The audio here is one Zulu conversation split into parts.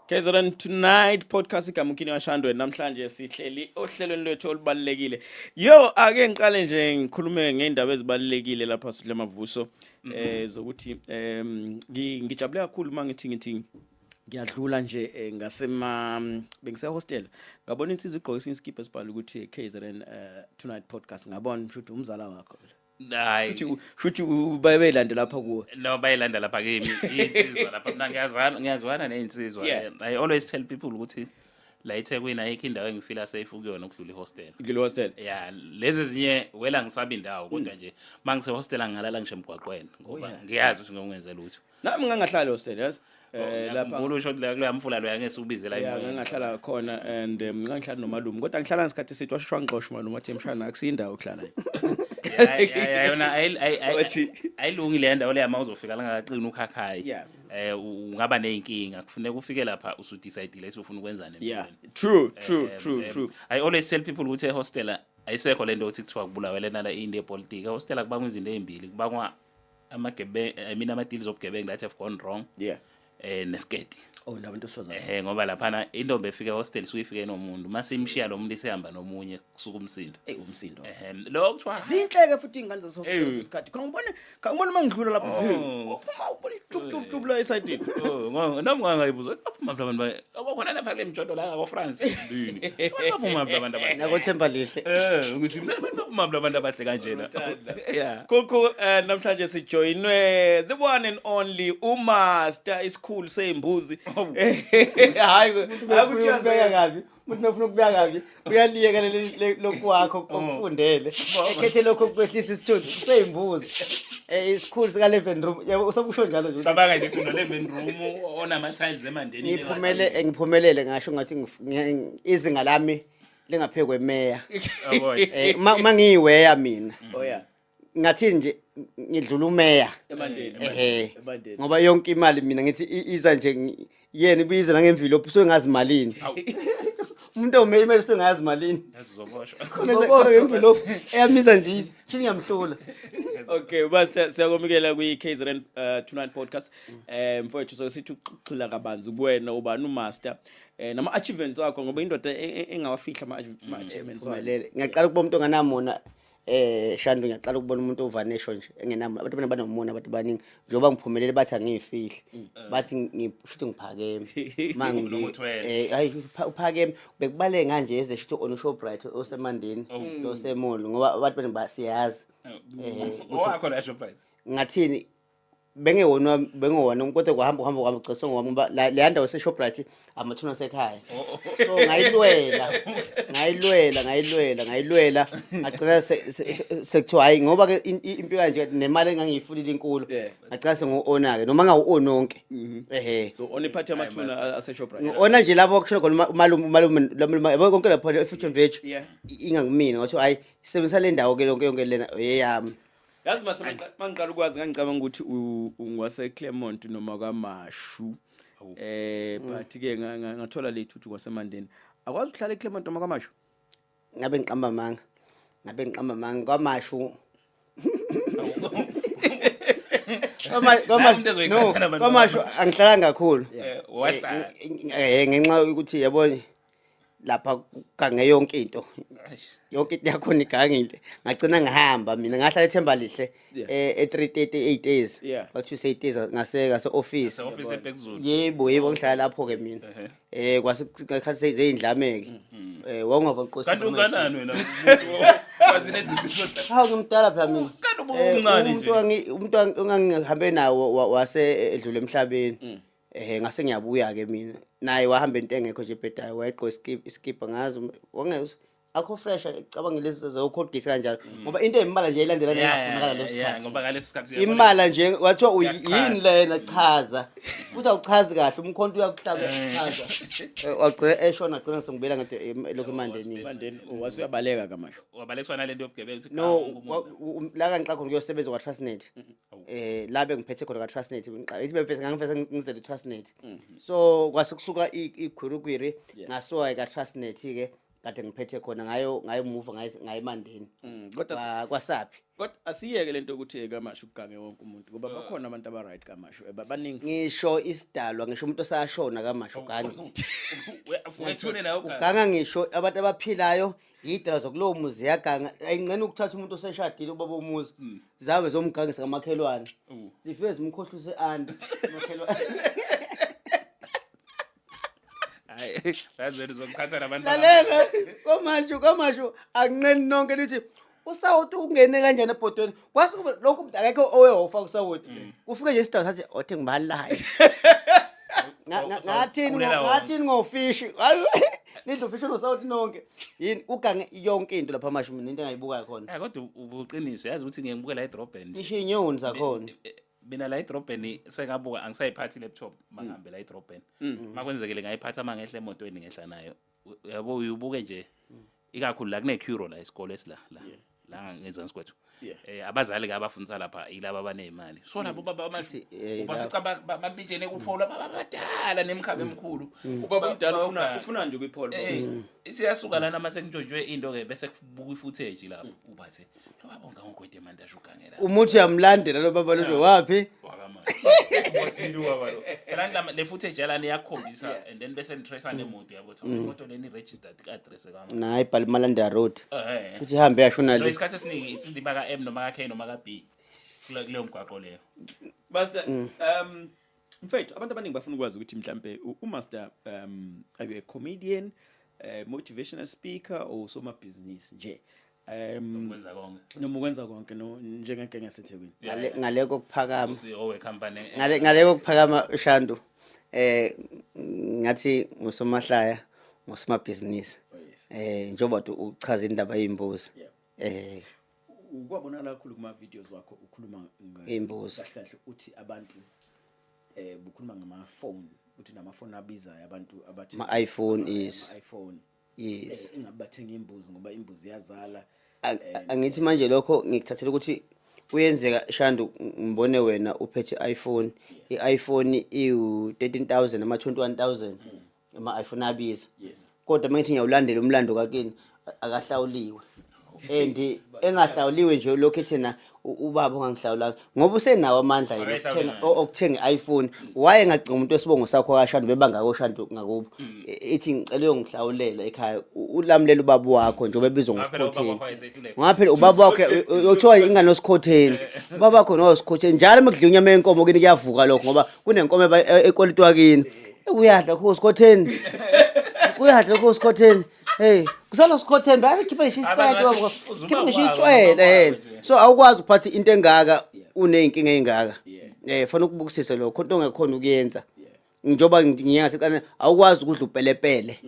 KZN Tonight podcast, igama uKini waShandwe. Namhlanje sihleli ohlelweni lwethu olubalekile. Yo, ake ngiqale nje ngikhulume ngeindaba ezibalekile lapha sidle mavuso zokuthi ngijabule kakhulu mangithi ngithi ngiyadlula nje ngasema bengise hostel, ngabona insizwa igqoke esinye isikibha esibhalwe ukuthi KZN Tonight podcast. Ngabona futhi umzala wakho. Hayi. Futhi bayelanda lapha kuwe. No, bayilanda lapha kimi iy'nsizwa lapha. Mina ngiyazwana ney'nsizwa. I always tell people ukuthi la eThekwini ayikho indawo engifila safe kuyona ukudlula ihostel. Idlula hostel. Ya, lezi ezinye wela ngisaba indawo, kodwa nje uma ngisehostel angingalala ngisho emgwaqweni ngoba ngiyazi ukuthi ngeke lutho. Nami ngangahlala hostel, yazi. Lapha ngiyakhumbula usho ukuthi la kuloya mfula loya ngeke siwubize la emoyeni. Ngangahlala khona and ngangihlala nomalume, kodwa ngihlala ngesikhathi esithi washeshwa ngixoshwa umalume, wathi, "Mshana, akusiyo ukuhlala." Ya, yona ayilungi le ndawo leya. Uma uzofika langakaqini ukhakhayi, ungaba ney'nkinga. Kufuneka ufike lapha usudecide ukuthi ufuna ukwenzani empilweni. True true true true I always tell people ukuthi ehostela ayisekho lento ukuthi kuthiwa kubulawelena la into yepolitiki. Ehostela kubangwa izinto ey'mbili, kubangwa amagebe, I mean ama-deals obugebengu that have gone wrong nesiketi. Oh, nabantu besifazane. Ehe, ngoba laphana intombi efika ehostel isuke ifike nomuntu, mase imshiya lo muntu isehamba nomunye, kusuka umsindo. Ey, umsindo. Ehe, lo kuthiwa Zinhleke futhi ingane zasehostel lesikhathi. Khangibone uma ngidlula lapho. Uphuma ubona chup chup chup la esayidini. Oh, noma ngangayibuza ukuthi baphuma phi abantu abakhona lapha kule mjodo la ngako France yini, abantu baphuma phi abantu abahle? Nakothemba lihle. Ukuthi mina abantu baphuma phi abantu abahle kanjena? Yeah. Cool. Namhlanje sijoinwe the one and only umaster, isikhulu seyimbuzi. Hayi, akuthi ukubeka kabi umuntu mefuna ukubeka kabi uyaliyeka lokhu wakho okufundele, ekhethe lokho okwehlisa isithunzi seyimbuzi, isikhulu sika 11 room, yabo, usabusho njalo nje. Cabanga nje uthi 11 room onama tiles emandeni. Ngiphumelele ngasho ngathi izinga lami lingaphezu kwemeya. Yabo. Ma ngiyiweya mina, ngathi nje ngidlula umeya. Emandeni. Ehe. Emandeni. Ngoba yonke imali mina ngithi iza nje yena ibiza nangemvilophi, usuke ngazi malini umuntu owumeya, imali usuke ngazi malini. Uzoboshwa. Khona ngemvilophi eyamisa nje shuthi ngiyamhlula. Okay, master, siyakwamukela kwi KZN Tonight podcast. Mfowethu, so sithi ukuxhila kabanzi kuwena, ubani umaster? Nama achievements wakho, ngoba indoda engawafihla ama achievements wakho. Phumelele. Ngiyaqala ukubona umuntu onganamona, Shandu. Ngiyaqala ukubona umuntu ovanesho nje engenamona. Abantu bana banomona, abantu baningi. Njengoba ngiphumelele bathi angiyifihli, bathi ngishuthi ngiphakeme ma Unokuthwele. Hayi, uphakeme bekubaleke nganje eze shuthi on Shoprite osemandeni lo semall, ngoba abantu bani basiyazi Owakho la Shoprite? Ngathini, bengewona, bengewona, kodwa kuhamba kuhamba kuhamba gcina sengowami, ngoba leya ndawo se-Shoprite amathuna asekhaya. So ngayilwela, ngayilwela, ngayilwela, ngayilwela, ngagcina sekuthiwa hayi, ngoba ke impilo kanje nemali engangiyifunile inkulu. Ngagcina sengu-owner ke, noma ngawu-own wonke, ehe. So on iphathi yamathuna ase Shoprite. Ngi-owner nje lapho kushona khona umalume, umalume, yabo, konke lapho e-Fruit and Veg. Ingakumina, ngathiwa hayi, sebenzisa le ndawo ke, yonke yonke lena eyami. Yazi master, mangiqala ukwazi ngangicabanga ukuthi ungwase Claremont noma kwaMashu. But ke ngathola lethu ukuthi kwaseMandeni. Akwazi ukuhlala eClermont noma kwaMashu? Ngabe ngiqamba amanga, ngabe ngiqamba amanga. KwaMashu Nawe umuntu ezoyikhathala no, abantu. KwaMashu angihlalanga kakhulu. Wahlala. Ngenxa yokuthi yabona lapha kugange yonke into, yonke into yakhona igangile, ngagcina ngihamba mina ngahlala eThemba Lihle e-338 days. Kwathiwa 8 days ngase office. Office eBhekuzulu. Yebo, ngihlala lapho ke mina. Kwase ngakhathi seyindlame ke wawungava nqosi. Kanti unganani wena? Wazi nezifiso. Hawu, ngimdala phela mina. Kanti ubumncane umuntu nje. Umuntu ongangihambe nawo wase edlule emhlabeni. Ngase ngiyabuya ke mina, naye wahamba into engekho nje ebhedayo, wayegqoke iskipa ngazi wange akho fresh, cabanga lezi zo Colgate kanjalo, ngoba into eyimbala nje ilandela engafunakala leso sikhathi. Ngoba ngalesi sikhathi Imbala nje wathiwa Uyachaza. yini lena, chaza, futhi awuchazi kahle, umkhonto uyakuhlaba, uyachaza. Wagcina eshona, agcina sengibuyela ngathi lokhu emandeni. Emandeni wase uyabaleka kaMashu. Wabalekiswa nalento yobugebengu ukuthi No, cha, wonke umuntu. La kangiqa khona kuyosebenza kwa-Transnet. La bengiphethe khona ka-Transnet, ithi bengiphethe, ngangifese ngizele i-Transnet. So kwase kusuka igwirigwiri, ngasuka ka-Transnet ke kade ngiphethe khona, ngayo ngayimuva ngaye emandeni. Kodwa Kwasaphi. Kodwa asiyeke lento ukuthi kaMashu kugange wonke umuntu ngoba bakhona abantu aba right kaMashu baningi. Ngisho isidalwa, ngisho umuntu osashona kaMashu ugange. Wethune nawe uganga. Uganga ngisho abantu abaphilayo, iy'dalwa zakulowo muzi ziyaganga. Ayinqeni ukuthatha umuntu oseshadile ubaba womuzi. Zabe zomgangisa kamakhelwane. Zifike zimkhohlise andi. Makhelwane. Hayi, yazi wena uzoqhatha nabantu. Lalela, kwaMashu, kwaMashu akunqeni nonke nithi usawoti ungene kanjani ebhodweni. Kwase kube lokhu umuntu akekho owehofa kusawoti. Kufike nje isidalwa sathi othi ngibalayo. Ngathini Sawuqulela wona. ngathini ngofishi. Nidla ufishi nosawoti nonke. Yini ugange yonke into lapha Mashu mina into engayibukayo khona. Eh kodwa ubuqiniso yazi ukuthi ngeke ngibuke la edrobheni nje. Ngisho inyoni zakhona. Mina la edrobheni sengabuka angisayiphathi laptop mangihambe la edrobheni. Makwenzekile ngayiphatha mangehla emotweni ngehla nayo. Uyabo ubuke nje ikakhulu la kune curo la isikole esila la la ngezansi kwethu. Abazali ke abafundisa lapha yilaba abanezimali. So labo baba Futhi, ubafica babijene kuphola baba abadala nemkhabe emkhulu. Ubaba omdala ufuna nje ukuyipholo. Siyasuka lana mase kuntshontshwe into ke bese kubuka ifootage lapho ubathe lo baba ungangogwede manje asho ugangela. Umuthi uyamlandela lo baba lo wapi? Phela le footage yalana iyakhombisa and then bese nitracer nemoto yabo ukuthi imoto leni registered ka-address kama. Nayi ibhala Malanda Road. Eh. Futhi ihambe yashona No le. isikhathi esiningi it's indiba ka M noma ka K noma ka B. Kuleyo mgwaqo leyo. Master, mfethu abantu abaningi bafuna ukwazi ukuthi mhlambe uMaster are you a comedian, motivational speaker or somabhizinisi nje? Kwenza konke. Noma ukwenza konke no njengengenge yaseThekwini. Ngale kokuphakama. CEO wecompany. Ngale kokuphakama Shandu. Ngathi ngusomahlaya, ngusomabhizinisi. Oh, yes. Njengoba uchaza indaba yezimbuzi. Ukwabonakala kakhulu kuma videos wakho ukhuluma Iy'mbuzi. kahle kahle uthi abantu bukhuluma ngama phone, uthi namafoni abizayo abantu abathenga Ama iPhone is. ama iPhone. Yes. Ingabe bathenga imbuzi ngoba imbuzi iyazala. Angithi manje lokho ngikuthathela ukuthi kuyenzeka Shandu ngibone wena uphethe iPhone, iPhone iwu 13,000 ama 21,000 ama iPhone abiza. Kodwa mangithi ngiyawulandela umlando kakini akahlawuliwe. And engahlawuliwe nje lokho ethena ubaba ongangihlawulanga ngoba usenawo amandla yena Akayihlawuli okuthenga i-iPhone. Waye ngagcina umuntu wesibongo sakho kaShandu bebangaka oShandu ngakubo. Ithi ngicela uyongihlawulela ekhaya ulamlela ubaba wakho njengoba ebizwa Ngoba phela ubaba ngoSikhotheni. wakho wayesehluleka. Ngoba phela ubaba wakhe uthiwa ingane oSikhotheni. Ubaba wakho noSikhotheni njalo uma kudliwa inyama yenkomo kini kuyavuka lokho ngoba kunenkomo ekweletwa kini. Uyadla kho Sikhotheni. Uyadla kho Sikhotheni. Hey, kusalo Sikhotheni bayakhipha ngisho Abantu isayidi bathi, babo. "Uze Khipha ubaba ngisho wabo, itshwele ubaba yena. wabo nje." So awukwazi ukuphatha into engaka uneyinkinga engaka. Fanele ukubukisise lokho into ongekhona ukuyenza. Njengoba ngiyathi qana awukwazi ukudla upelepele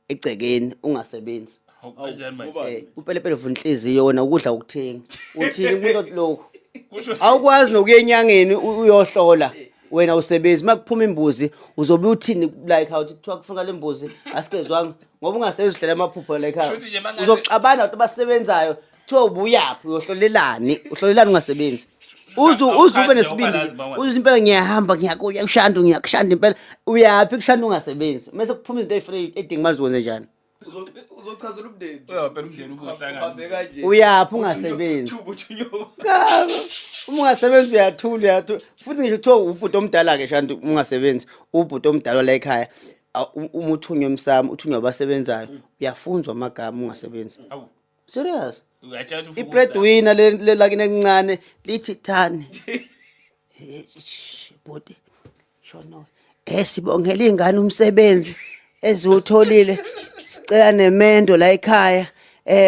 egcekeni ungasebenzi. Hawu, kanjani manje? Ngoba- Upelepele uvuna inhliziyo wena ukudla ukuthenga. Uthini umuntu lokho? Kusho Awukwazi nokuya enyangeni uyohlola. Wena usebenzi makuphuma imbuzi uzobe uthini la ekhaya uthi kuthiwa kufuneka le mbuzi asikezwanga ngoba ungasebenzi uhlela amaphupho la ekhaya. Shuthi nje mangabe- Uzoxabana nabantu abasebenzayo kuthiwa ubuyaphi uyohlolelani uhlolelani ungasebenzi. Uze Awukhathi uze ube nje nesibindi ubalazi bangwa- uze impela ngiyahamba ngiyakuya kuShandu ngiyakushanda impela uyaphi kuShandu ungasebenzi mase kuphuma izinto ezifree edinga manje ukwenze njani. Uzochazela umndeni. Uya, phela umndeni ubuhlangana. Uhambe kanje. Uyaphi ungasebenzi? Thuba uthunyo. Cha, uma ungasebenzi uyathula uyathula. Futhi ngisho kuthiwa ubhuti omdala ke Shandu uma ungasebenzi, ubhuti omdala la ekhaya uma uthunywa emsamo, uthunywa abasebenzayo, uyafunzwa amagama ungasebenzi. Awu. Serious. Uyatshela ukuthi ufuna I-breadwinner le lakini elincane lithi thani. Bhuti. Shono. Sibongela ingane umsebenzi eziwutholile. Sicela nemendo la ekhaya.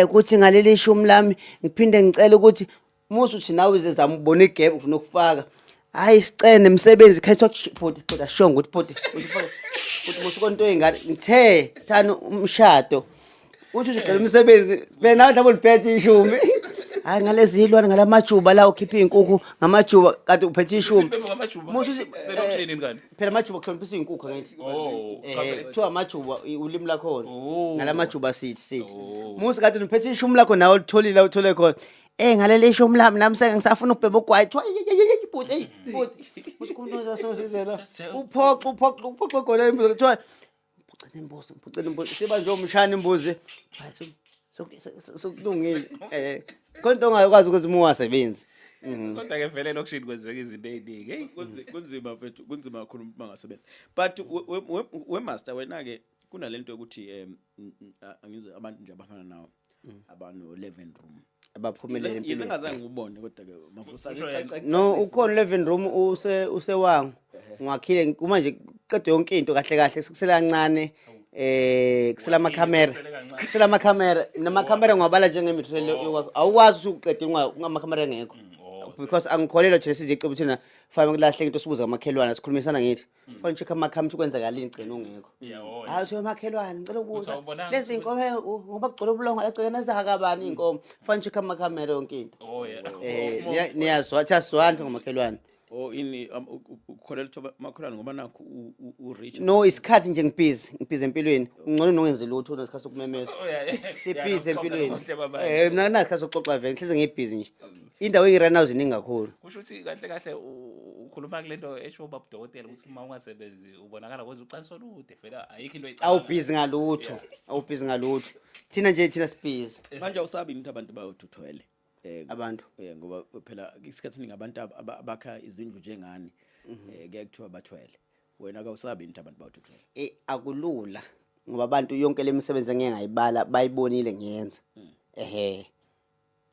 Kuthi ngaleli shumi lami ngiphinde ngicela ukuthi musu uthi nawe uzezama ubona igebe ufuna ukufaka. Hayi sicela nemsebenzi khetha bhuti bhuti ashongo ukuthi bhuti bhuti musu konto ingane ngithe thani umshado. Uthi ucela umsebenzi phela nawe mhlawumbe uliphethe ishumi. Hayi ngalezi zilwane ngalamajuba la ukhipha izinkukhu ngamajuba kanti uphethe ishumi. Siphephe ngamajuba. Musu uthi, Selokishini kanti. Phela amajuba kuhloniphisa izinkukhu angithi. Oh. Kuthiwa amajuba ulimi lakhona. Oh. Ngalamajuba sithi sithi. Oh. Musu kade uphethe ishumi lakho nawe ulitholile uthole khona. Ngaleli ishumi lami nami sengisafuna ukubhema ugwayi. Kuthiwa, Hey, hey, hey, hey, bhuti, hey, bhuti. Musu khuluma sasizela. Uphoxa, uphoxa, uphoxa khona imbuzi kuthiwa phucela imbuzi, phucela imbuzi. Siba nje umshana imbuzi. Hayi, sokulungile. Khona into ongakwazi ukuthi uma ungasebenzi. Kodwa ke vele elokishini kwenzeka izinto ey'ningi, eyi. Kunzima mfethu, kunzima kakhulu uma ngasebenza. But we master, wena ke kunalento yokuthi angizwe abantu nje abafana nawe abano 11 room. Abaphumelele Yize empilweni. ngazange ngubone kodwa ke mavusa. Usho yena. No, ukhona 11 room usewangu. Ngiwakhile uma nje qedwe yonke into kahle kahle, sekusela kancane, kusela ama camera. Kusele kancane. Kusela ama camera, nama camera ngiwabala njenge-material yokwakha. Awukwazi ukuqeda ungama camera engekho. Oh, Because angikholelwa thina sizicebo thina fana kulahleka into sibuza kamakhelwane, sikhulumisana ngithi. Fana check ama camera kwenzakalini gcina ungekho. Yeah, oh, Hayi, uthi makhelwane, ngicela ukubuza. Awubonanga Lezi inkomo ngoba kugcwele ubulongwe la gcina zakabani inkomo. Fana check ama camera yonke into. Oh yeah. Niyazwa, siyazwana ngomakhelwane. Oh, ini ukholelwa ukuthi makholwane ngoba nakho u-rich. No, isikhathi nje ngibhizi, ngibhizi empilweni. Ungcono nongenzi lutho unesikhathi sokumemeza. Oh yeah. Sibhizi empilweni. empilweni. Mina nasikhathi sokuxoxa vele, ngihleze ngibhizi nje. Indawo engirana ziningi kakhulu. Kusho ukuthi kahle kahle ukhuluma kule nto esho ubaba udokotela ukuthi uma ungasebenzi ubonakala kwenza ucansi olude, vele ayikho into oyicabangayo. Awubhizi ngalutho, awubhizi ngalutho. Thina nje thina sibhizi. Manje awusabi ukuthi abantu bayothuthwele? Abantu. Ngoba phela isikhathi esiningi abantu abakha izindlu njengani kuyaye kuthiwa bathwele. Wena kawusabi ukuthi abantu bayothuthwele? Akulula ngoba abantu yonke le misebenzi engeke ngayibala bayibonile ngiyenza. Ehhe.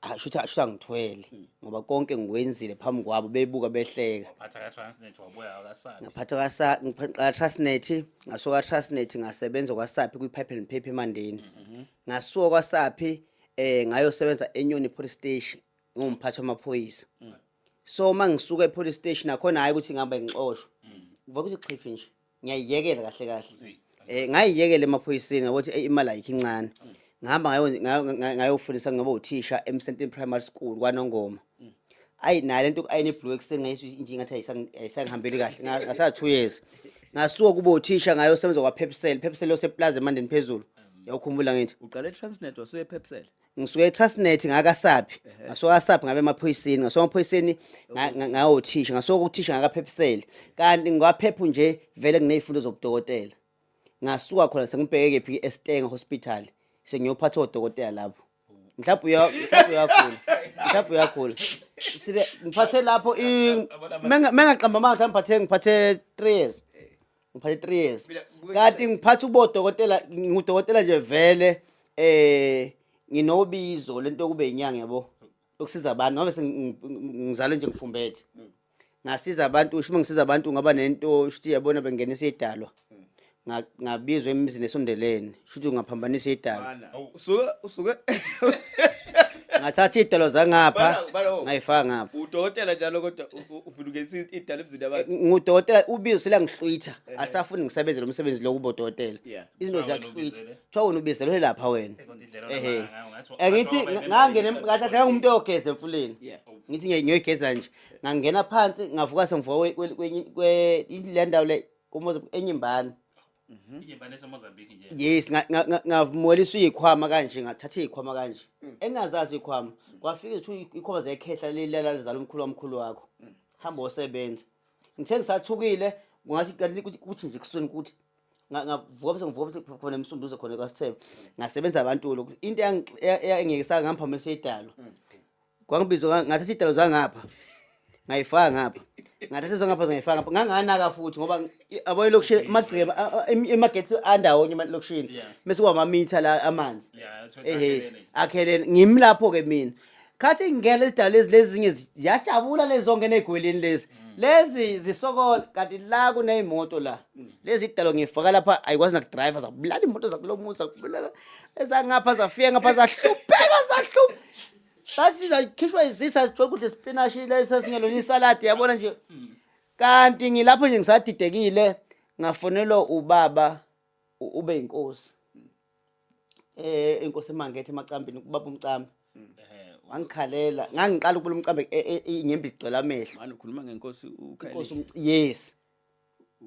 Ashutha angithwele ngoba konke ngikwenzile phambi kwabo bebuka behleka. Waphatha ka-Transnet, wabuya akasabi. Ngaphatha kasa ngiphatha Transnet, ngasuka Transnet ngasebenza kwaSaphi kwi-Pipe and Paper eMandeni. Ngasuka kwaSaphi ngayosebenza eNyoni Police Station ngumphathi wamaphoyisa. So mangisuka epolice station nakhona hayi ukuthi ngihambe ngixoshwa. Kuva ukuthi xhifi nje. Ngiyayiyekela kahle kahle. Ngayiyekela emaphoyiseni ngoba ukuthi imali ayikho incane. Ngihamba ngayofundisa ngoba uthisha eMsentini Primary School kwaNongoma. Ayi nayo lento ayine blue ekuseni ngayisho nje ngathi ayisangihambeli kahle. Ngasa 2 years. Ngasuka kuba uthisha ngayosebenza kwa Pepsel, Pepsel oseplaza eMandeni phezulu. Uyakhumbula ngithi? Uqale eTransnet wasuye ePepsel. Ngisuke eTransnet ngakaSaphi. Ngasuka kaSaphi ngabe emaphoyiseni, ngasuka emaphoyiseni ngayothisha, ngasuka kuthisha ngakaPepsel. Kanti ngwaphephu nje vele nginezifundo zobudokotela. Ngasuka khona sengibheke kephi eStenga Hospital. Sengiyophatha odokotela lapho. Mhlawumbe uyakhula. Mhlawumbe uyakhula. Sibe ngiphathe lapho i mengaqamba amanga, mhlawumbe ngiphathe 3 years. Ngiphathe 3 years. Kanti ngiphatha ubodokotela, ngudokotela nje vele, nginobizo lento kube inyanga yabo. Lokusiza abantu ngoba ngizalwe nje ngifumbethe. Ngasiza abantu, usho uma ngisiza abantu ngaba nento usho yabona bengenisa idalwa. Ngabizwa emizini esondelene, sho ukuthi ungaphambanisa idalwa. Usuke Ngathatha idalwa zangapha, Bala, bala, oh. ngayifaka ngapha. Udokotela njalo kodwa ubhulukisa idalwa emzini yabantu. Ngudokotela ubizo selangihlwitha, asafuni ngisebenze lo msebenzi lo kubo dokotela. Izinto Kuthiwa wena ziyakuhlwitha. ubizelwe? Kuthiwa wena ubizelwe lapha wena. Kodwa indlela onamanga ngayo, Angithi ngathi waba ngangena yimbelela. ngathi ngumuntu oyogeza emfuleni. Ngithi ngiyoyigeza nje. Ngangena phansi ngavuka sengivuka le ndawo le kuMoza enyimbane. Inyimbane eseMozambique nje. Yes, ngamukeliswa izikhwama kanje, ngathatha izikhwama kanje. Engazazi izikhwama. Kwafika ukuthi izikhwama zekhehla leli lalizala umkhulu wamkhulu wakho. Hamba osebenza. Ngithe ngisathukile ngathi kanti kuthi nje kusweni kuthi ngavuka futhi ngivuka futhi khona eMsunduze khona kwaSithebe. Ngasebenza abantu lokhu. Into eyangiyekisa ngamphambanisa idalo. Kwangibizwa ngathatha idalo zangapha. Ngayifaka ngapha. Ngathatha zangapha ngayifaka ngapha. Nganganaka futhi ngoba yabo elokishini amagceke emagetsi andawonye emalokishini. Bese kuba amamitha la amanzi. Yeah, Ehhe, akhelene nje. akhelene. Ngimi lapho ke mina. Khathi ngingena lezi lezi lezinye ziyajabula lezi zonke negweleni lezi. Lezi zisokola kanti la kunezimoto la. Lezi idalo ngifaka lapha ayikwazi nakudriver, zabulala imoto zakulomusa, zakubulala. Ezangapha zafika ngapha zahlupheka zahlupha. Sathi zakhishwa izisa sithola ukuthi spinach lesi sasingelona isalad yabona nje. Kanti ngilapho nje ngisadidekile ngafonelwa ubaba ube inkosi. Inkosi eMangethe eMacambini ubaba uMcambi. Wangikhalela, ngangiqala ukubona uMcambi inyembe igcwele amehlo. Manje ukhuluma ngenkosi uKhayelihle. Inkosi yes.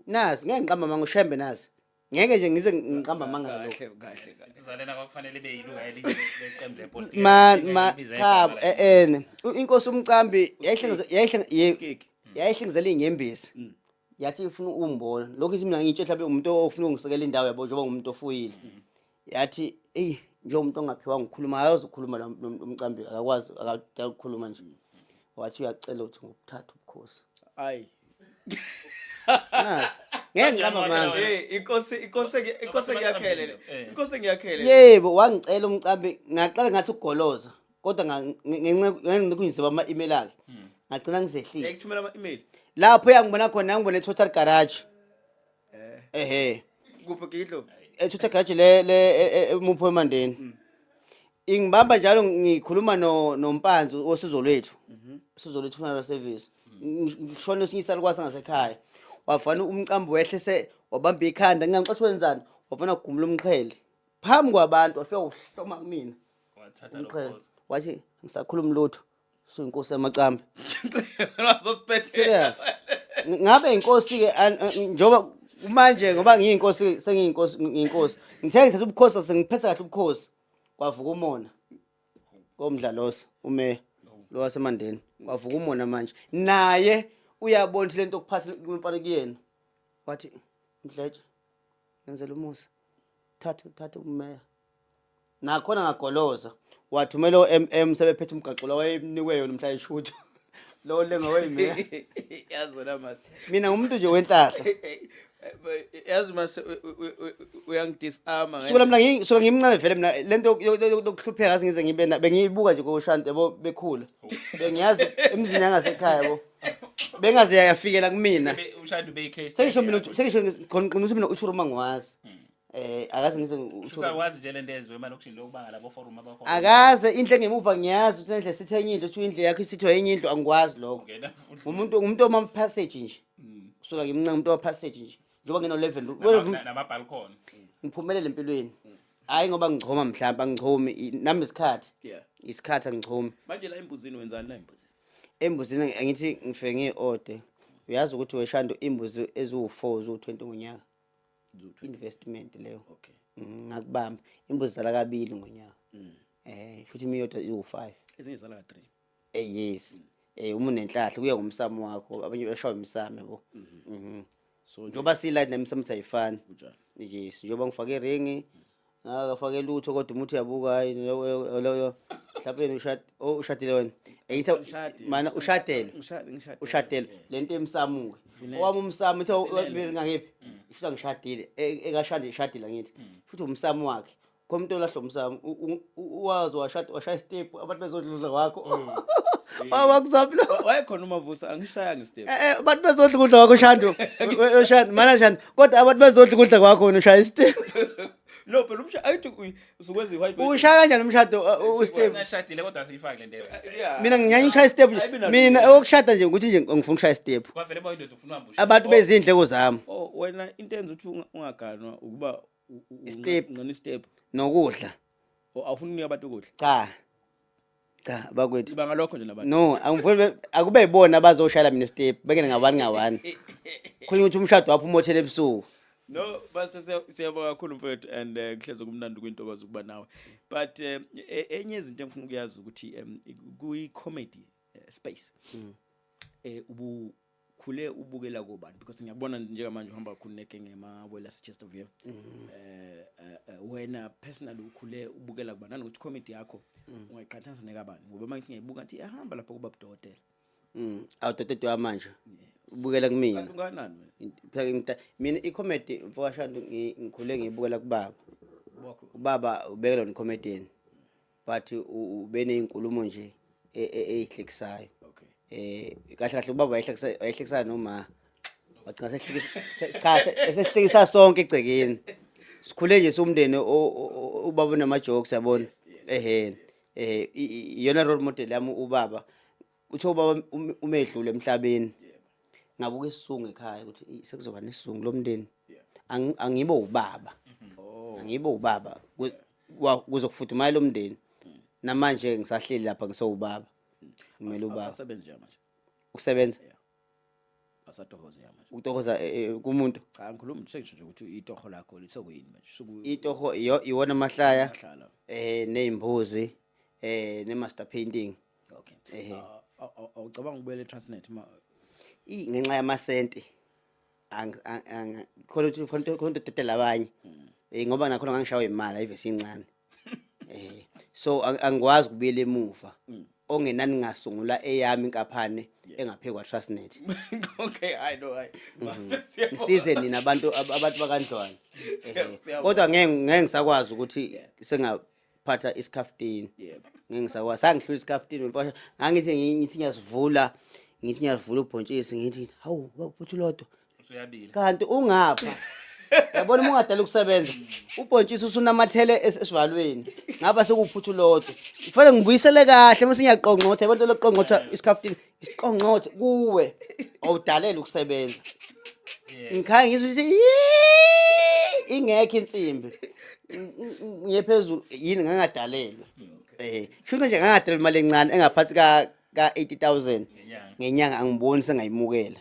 Nazi ngeke ngiqamba amanga uShembe nazi. Ngeke nje ngize ngiqamba amanga ngalokho. Kahle, kahle, kahle. Sizalena kwakufanele ibe yilunga elinye leqembu lepolitiki. Ma, Ibiza ma, igama cha, lakhe. Inkosi uMcambi Uskiki. yayihlengezela inyembezi. Yathi ifuna umbona. Lokho ithi mina ngitshe mhlawumbe umuntu ofuna ungisekela indawo yabo njengoba ngumuntu ofuyile. Yathi, ey, Njengomuntu ongaphiwanga ukukhuluma, akazi ukukhuluma lo mcambi, akakwazi, akadala ukukhuluma nje. Wathi uyacela ukuthi ngokuthatha ubukhosi. Ayi. Nazi. Ngeke ngiqamba amanga. Hey, inkosi ngiyakhele. Inkosi ngiyakhele. Yebo, wangicela umcambi, ngaqala ngathi ukugoloza, kodwa ngenxa yokunzima ama-email akhe. Ngagcina ngizehlisa. Ekuthumela ama-email. Lapho yangibona khona, ngangibona e-Total Garage. Ehhe. Kuphi Gidlo? E-Total Garage le emupho eMandeni. Ingibamba njalo ngikhuluma no noMpanzi wosizo lwethu. Usizo lwethu funeral service. Ngishona esinye isalukwazi ngasekhaya. Wafana umcambi wehle se wabamba ikhanda, ngingangixoxa wenzani, wafana kugumula umqhele. Phambi kwabantu wafika uhloma kumina. Wathatha lo Umqhele. bukhosi. Wathi ngisakhuluma lutho. Suyinkosi yamacambi. Wasosiphethe. Serious. Ngabe inkosi ke njoba manje ngoba ngiyinkosi, sengiyinkosi, ngiyinkosi. Ngithe ngithatha ubukhosi, sengiphethe kahle ubukhosi. Kwavuka umona. Komdlalosa ume lo waseMandeni. Kwavuka umona manje. Naye uyabona ukuthi lento okuphatha kumfana kuyena. Wathi Mdletshe ngenzela umusa. Thatha thatha umeya. Nakhona ngagoloza. Wathumela o-MM sebephethe umgaqo lo wayenikwe yona mhla eshutha. Lo lenga wayimeya. Yazi wena master. Mina ngumuntu nje wenhlahla. Yazi master, uyangidisarma. Sukela mina suka ngimncane vele mina lento yokuhlupheka azi ngize ngibe bengiyibuka nje koshanti yabo bekhula. Bengiyazi emzini yangasekhaya yabo. Bengaze yafikela kumina. Ushadu beyi-case. Sengisho mina sengisho khona qinisa mina uthuru mangiwazi. Akaze ngize Shuthi akwazi nje lento ezwe emalokishini lokubanga labo forum abakhona. Akaze indle engemuva ngiyazi ukuthi indle sithe enye indlu, uthi indlu yakho isithiwa enye indlu, angikwazi lokho. Ungena futhi. Ngumuntu oma passage nje. Kusuka ngimncane umuntu oma passage nje. Njengoba ngino 11 Nama-balcony. Ngiphumelele empilweni. Hayi ngoba ngichoma mhlawumbe angichomi nami isikhathi. Isikhathi angichomi. Manje la embuzini wenzani la embuzini? Embuzini angithi ngifike ngi-order. Uyazi ukuthi weshando imbuzi eziwu-4 ziwu-20 ngonyaka. Investment leyo. Okay. Ngakubamba. Imbuzi zala kabili ngonyaka. Futhi imiyodwa iwu-5. Ezinye zala ka-3. Yes. Uma unenhlahla kuya ngomsamo wakho, abanye bashawa imisamo yabo. So njengoba sila nemisamo ukuthi ayifani. Kunjalo. Yes, njengoba ngifake iringi, ngakafake lutho kodwa umuntu uyabuka hayi lo mhlawumbe oh, ushadile wena. Ngithi Ngishadile. mana ushadelwe. Ngishadile. Ushadelwe. Lento emsamuke. Sinele. Owami umsamo uthi Sinele. mina ngangiphi? Isho ngishadile. Ekashade ishadile ngithi. Futhi umsamo wakhe. Khona umuntu olahla umsamo, uwazi washada, washaya step abantu bezodla ukudla kwakho. Awakuzaphi lo? Wayekhona uMavuso, angishayanga step. Abantu bezodla ukudla kwakho Shandu. Shandu, mana Shandu. Kodwa abantu bezodla ukudla kwakho wena ushaya step. No, phela ayithi usukwenza i-white wedding. Ushaya kanjani umshado u-step? Ngashadile kodwa siyifake le nto. Yeah. Mina nginyanya ukushaya step. Ayibi nalutho. Mina okushada nje ukuthi nje ngifuna ukushaya step. Kwavele uma indoda ufuna uhamba ushaya. Abantu bezindleko zami. Oh, wena into enza ukuthi ungaganwa ukuba Step. unqena istep. Nokudla. Oh, awufuni ukunika abantu ukudla. Cha. Cha, bakwethu. Ibanga lokho nje nabantu. No, angifuni akube yibona abazoshayela mina step, bengene ngawani ngawani. Khona ukuthi umshado wapha umothele ebusuku. No, bese siyabonga kakhulu mfowethu and kuhleze kumnandi kwintokozo ukuba nawe. But enye izinto engifuna ukuyazi ukuthi kuyi comedy space. Ubukhule ubukela kubani, because ngiyabona njengamanje uhamba kakhulu negenge emawela Chesterville. Wena personally ukhule ubukela kubani, nanokuthi comedy yakho ungayiqhathanisa nekabani, ngoba manje ngiyayibuka ngathi iyahamba lapho kuba budokotela. Awudododwa manje. Ubukela kumina. Kanti ungakanani wena? Phela mina i-comedy mfowashandu ngikhule ngiyibukela kubaba. Wakho. Ubaba ubekela on comedian. But ubenezinkulumo nje eyihlekisayo. Okay. Kahle kahle ubaba wayehlekisa noma wagcina sehlekisa, cha, esehlekisa sonke egcekeni. Sikhule nje siwumndeni ubaba unama jokes yabona. Ehhe. Iyona role model yami ubaba. Uthe ubaba umedlule emhlabeni. Ngabuka isizungu ekhaya ukuthi sekuzoba nesizungu lomndeni. Angibo ubaba. Angibo ubaba. Kuzokufudumala lomndeni. Namanje ngisahleli lapha ngisewubaba. Kumele ubaba. Asasebenza nje manje. Ukusebenza? Yeah. Asatohoza manje. Ukutohoza kumuntu? Cha, ngikhuluma nje nje ukuthi itoho lakho lisekuyini manje. Itoho iwona amahlaya. Amahlala. Nezimbuzi, ne master painting. Okay. Ehhe. Awucabanga ukubuyela eTransnet ma Ngenxa yamasenti. Khona ukuthi khona into ededela abanye. Ngoba nakhona ngangishawa imali ayivese incane. So angikwazi ukubuyela emuva ongenani ngasungula eyami inkampani engaphekwa Trustnet. Okay, I know, hayi master, siyabonga. Ngisize nina abantu abantu bakandlwane. Siyabonga. Kodwa ngeke ngisakwazi ukuthi sengaphatha isikhaftini. Ngeke ngisakwazi, sangihlula isikhaftini mfana. Ngangithi ngithi ngiyasivula, ngithi ngiyasivula ubhontshisi, ngithi hawu, futhi lodwa. Usuyabila. Kanti ungapha, yabona, uma ungadala ukusebenza ubhontshisi usunamathele esivalweni, ngapha sekuwuphuthu lodwa, kufanele ngibuyisele kahle mase ngiyaqongqotha. Yabona into lokuqongqotha isikhaftini, isiqongqothe kuwe, awudalele ukusebenza. Ngikhaya ngizwe ukuthi "Yee!" Ingekho insimbi. Ngiye phezulu yini, ngangadalelwa, shuthi nje ngangadalelwa imali encane engaphansi ka 80,000 Ngenyanga. ngenyanga. Angiboni sengayimukela.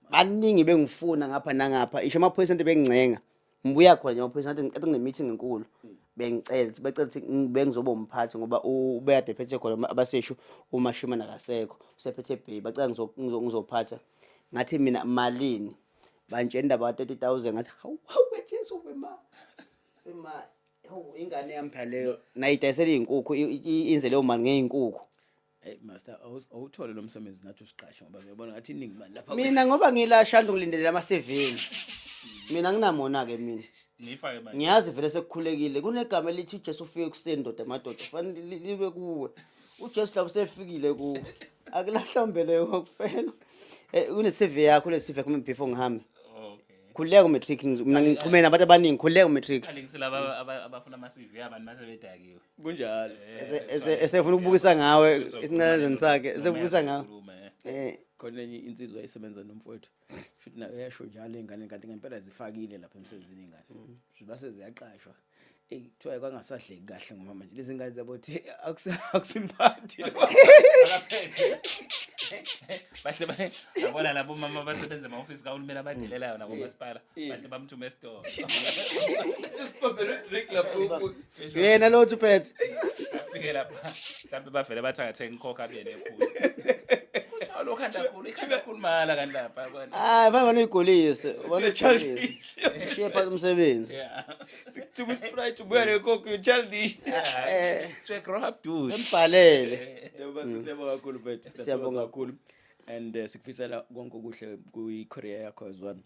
Baningi bengifuna ngapha nangapha, isho amaphoyisa into bengincenga, ngibuya khona nje amaphoyisa ngathi ngicela, kune-meeting enkulu, bengicela, becela ukuthi bengizoba umphathi ngoba ubekade ephethe khona abaseshu uMashima nakasekho, usephethe ebheyi, bacela ngizophatha. Ngathi mina malini? Bantshela indaba ka-30,000. Ngathi hawu, hawu, Jesu, wema wema, hawu, ingane yami phela leyo nayidayisela iy'nkukhu, inze leyo mali ngey'nkukhu. Hey master, awuthole lo msebenzi nathi usiqashe ngoba ngiyabona ngathi iningi imali lapha. Mina ngoba ngila Shandu, ngilindelela ama-CV. Mina nginamona-ke mina. Ngiyifake manje. Ngiyazi vele sekukhulekile, kunegama elithi uJesu ufike ekuseni, ndoda, madoda, fanele libe kuwe. UJesu lapho sefikile kuwe, akulahlombe ngokufela. Une-CV yakho, une-CV yakho before ngihambe. Okay. Khululeka umatric, mina ngixhumene nabantu abaningi, khululeka umatric. Alingisi laba abafuna ama-CV abantu mase bedakiwe. Kunjalo. Esefuna ukubukisa ngawe isincelezeni sakhe, esebukisa ngawe. Khona enye insizwa esebenza nomfowethu futhi nayo yasho njalo, iy'ngane kanti ngempela zifakile lapha emsebenzini iy'ngane. Futhi base ziyaqashwa. Eyi, kuthiwa kwangasadleki kahle ngoba manje lezi ngane zabo thi akusimphathi lo. Akaphethe. Bahle yabona labo mama abasebenza ema-ofisi kahulumeni abadelelayo nakomasipala, bahle bamthume esitolo. Sibambele drink lapho. Yena lo uthi uphethe. Afike lapha mhlawumbe bavele bathi akathenga ikhokha, abuye nekhulu. Kuthiwa lokhu andakhulu ikhanda khulu mahala kanti lapha, yabona. Hayi, fana banuyigulise. Childish. Shiye phansi umsebenzi. Sikuthuma iSprite, ubuya neCoke, you childish. So grow up, dude. Embhalele. Yebo, siyabonga kakhulu mfethu. Siyabonga. Kakhulu. And sikufisela konke okuhle kwi-career yakho as well.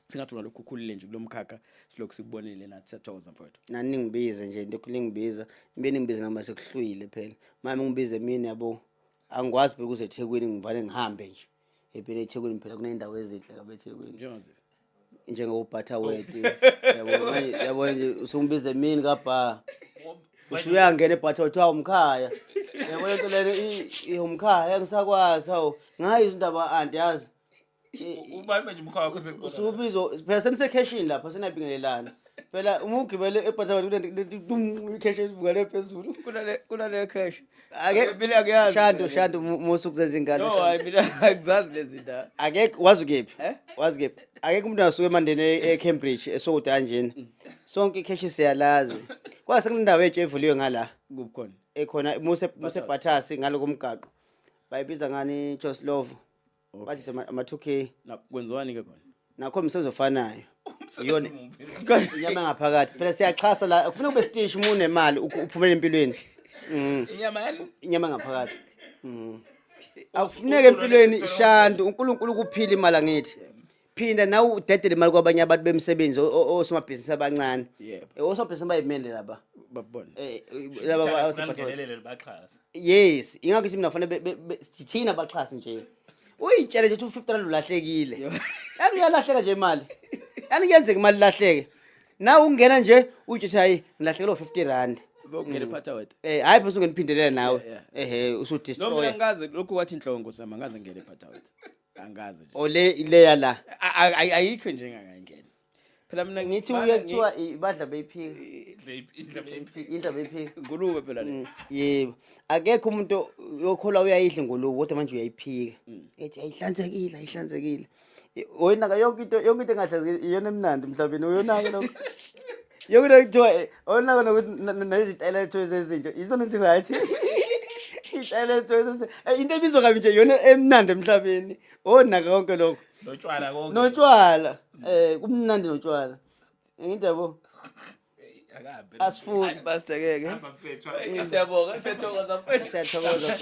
Singathi unalokhu ukhulile nje kulo mkhakha, silokhu sikubonile nathi, siyathokoza mfowethu. Nani ningibize nje, into ningibiza nibe ningibize noma sekuhlwile phela. Manje ngibize mina, yabo, angikwazi phela ukuze eThekwini ngivale ngihambe nje. Ephela eThekwini phela kuney'ndawo ezinhle kabi eThekwini. Njengaziphi? NjengoButterworth, yabo. Manje yabo nje usungibiza emini kabha, usuyangena eButterworth, hawu mkhaya, yabo lento lelo umkhaya ngisakwazi, hawu, ngayizwa indaba anti, yazi. Ubani manje umkhaya wakho sekubona? Usubizo phela senisekheshini lapha, senabingelelana phela. Uma ugibele eButterworth ikheshi elivukale phezulu. Kunale cash. Ake Mina ngiyazi. Shandu, Shandu, musu kuzenza ingane. No, Shandu. hayi, mina angizazi lezi ndawo. Akekho wazi kephi? Eh? Wazi kephi? Akekho umuntu asuke emandeni eCambridge esokude kanjena. Sonke ikheshi siyalazi. Kwase kunendawo entsha evuliwe ngala Kuphi khona? Ekhona muse Bhathasi ngalo komgaqo. Bayibiza ngani, Joslovo. Bathi sema ama 2K. Na kwenziwani ke khona? Nakho umsebenzi ofanayo. Iyona inyama ngaphakathi. Phela siyaxhasa la. Kufuna kube sitishi uma unemali uphumele empilweni. Inyama yani? Inyama ngaphakathi. Akufuneke empilweni, Shandu, uNkulunkulu ukuphila imali angithi. Phinda nawe udedele imali kwabanye abantu bemsebenzi, osomabhizinisi abancane. Yebo. Osomabhizinisi bayimele laba. Babona. Laba Ngenelele baxhasa. Yes, ingakho ngithi mina fanele thina baxhasi nje. Uyitshele nje ukuthi u50 rand ulahlekile. Yani uyalahleka nje imali. Yani kuyenzeka imali ilahleke. Nawe ungena nje uthi hayi, ngilahlekelwe 50 rand. Bokungena eButterworth. Hayi phela ungeniphindelela nawe. Yeah. Ehe, No, mina usudestroy. angikaze lokhu wathi inhlongo sami, angaze ngene eButterworth. Angaze nje. Ole leya la. Ayikho nje engangayingena. Phela mina Ngithi mana uye kuthiwa badla beyiphika. Indla beyiphika. Ingulube phela le. Yebo. Akekho umuntu yokholwa uyayidla ingulube kodwa manje uyayiphika. Ethi ayihlanzekile, ayihlanzekile. Wena yonke into, yonke into engahlanzekile iyona emnandi emhlabeni, uyonaka lokho. Yonke into kuthiwa oyonaka nokuthi nezitayela ethu zezinto izona ezi-right. Itayela ethu ezinto, into ebizwa kabi nje iyona emnandi emhlabeni. Onaka konke lokho. Notshwala konke. Notshwala, kumnandi notshwala. Ngithi yabo. Akahambe. Asifuni. Pastor, ngeke. Hamba mfethu. Siyabonga, siyathokoza mfethu. Siyathokoza.